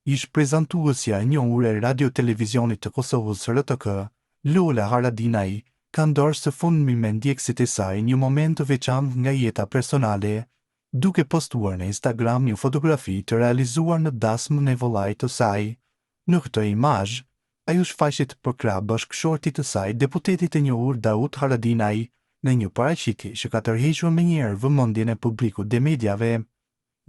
Ish-prezantuesja e njohur e Radio-Televizionit të Kosovës, RTK, Lola Haradinaj, ka ndarë së fundmi me ndjekësit e saj një moment të veçantë nga jeta personale, duke postuar në Instagram një fotografi të realizuar në dasmën e vëllait të saj. Në këtë imazh, ajo shfaqet përkrah bashkëshortit të saj, deputetit të njohur Daut Haradinaj, në një paraqitje që ka tërhequr menjëherë vëmendjen e publikut dhe mediave.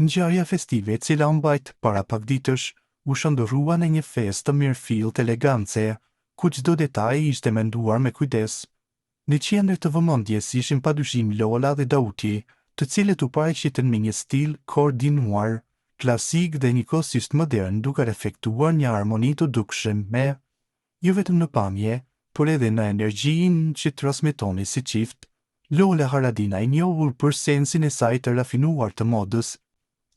Ngjarja festive e cila u mbajt para pak ditësh, u shndërrua në një festë të mirëfilltë elegance, ku çdo detaj ishte menduar me kujdes. Në qendër të vëmendjes ishin padyshim Lola dhe Dauti, të cilët u paraqitën me një stil koordinuar, klasik dhe njëkohësisht modern duke reflektuar një harmoni të dukshme, jo vetëm në pamje, por edhe në energjinë që transmetonin si çift. Lola Haradinaj, njohur për sensin e saj të rafinuar të modës,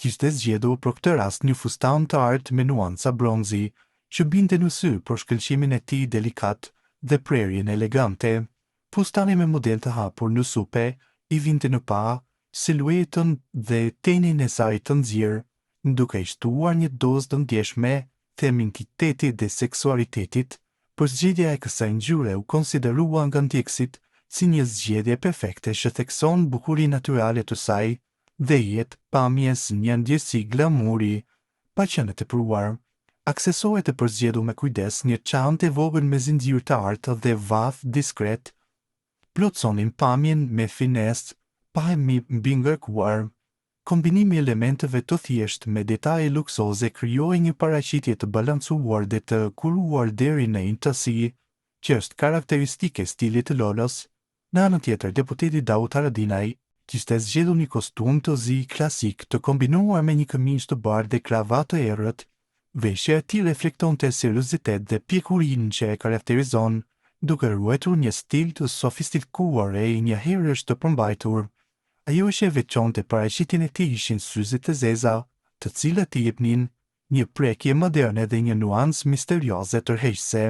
kishte zgjedhur për këtë rast një fustan të artë me nuanca bronzi, që binte në sy për shkëlqimin e tij delikat dhe prerjen elegante. Fustani me model të hapur në supe i vinte në pah siluetën dhe tenin e saj të nxirë, duke i shtuar një dozë të ndjeshme feminitetit dhe seksualitetit, përzgjedhja e kësaj ngjyre u konsiderua nga ndjekësit si një zgjedhje perfekte që thekson bukurinë natyrale të saj dhe i jep pamjes një ndjesi glamuri pa qenë e tepruar. Aksesorët e përzgjedhur me kujdes, një çantë e vogël me zinxhir të artë dhe vathë diskret, plotësonin pamjen me finesë pa e mbingarkuar. Kombinimi i elementëve të thjeshtë me detaje luksoze krijoi një paraqitje të balancuar dhe të kuruar deri në imtësi, që është karakteristikë e stilit të Lolës. Në anën tjetër, deputeti Daut Haradinaj kishte zgjedhur një kostum të zi klasik të kombinuar me një këmishë të bardhë dhe kravatë të errët. Veshja e tij reflektonte seriozitet dhe pjekurinë që e karakterizon, duke ruajtur një stil të sofistikuar e njëherësh të përmbajtur. Ajo që e veçonte paraqitjen e tij ishin syzet e zeza, të cilat i jepnin një prekje moderne dhe një nuancë misterioze tërheqëse.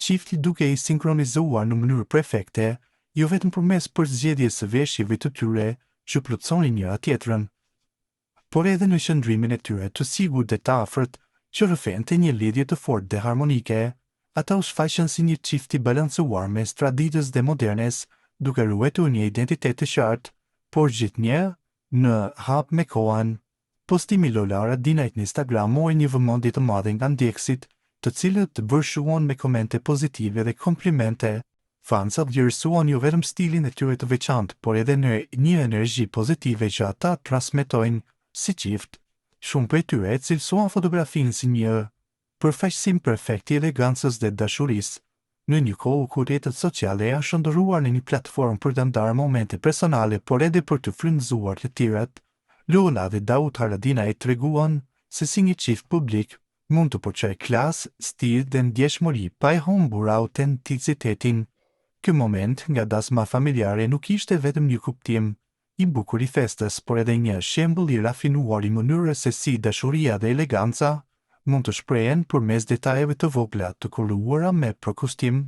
Çifti dukej i sinkronizuar në mënyrë perfekte, jo vetëm përmes përzgjedhjes së veshjeve të tyre që plotësonin njëra-tjetrën, por edhe në qëndrimin e tyre të sigurt dhe të afërt që rrëfente një lidhje të fortë dhe harmonike. Ata u shfaqën si një çift i balancuar mes traditës dhe modernes, duke ruajtur një identitet të qartë, por gjithnjë në hap me kohën. Postimi i Lola Haradinajt në Instagram mori një vëmendje të madhe nga ndjekësit, të cilët vërshuan me komente pozitive dhe komplimente. Fansat vlerësuan jo vetëm stilin e tyre të veçantë, por edhe në një energji pozitive që ata transmetojnë si çift. Shumë prej tyre e cilësuan fotografinë si një përfaqësim perfekt i elegancës dhe dashurisë. Në një kohë kur rrjetet sociale janë shndërruar në një platformë për të ndarë momente personale por edhe për të frymëzuar të tjerët, Lola dhe Daut Haradinaj treguan se si një çift publik mund të përçojë klas, stil dhe ndjeshmëri pa e humbur autenticitetin. Ky moment nga dasma familjare nuk ishte vetëm një kuptim i bukur i festës, por edhe një shembull i rafinuar i mënyrës se si dashuria dhe eleganca mund të shprehen përmes detajeve të vogla të kuruara me përkushtim.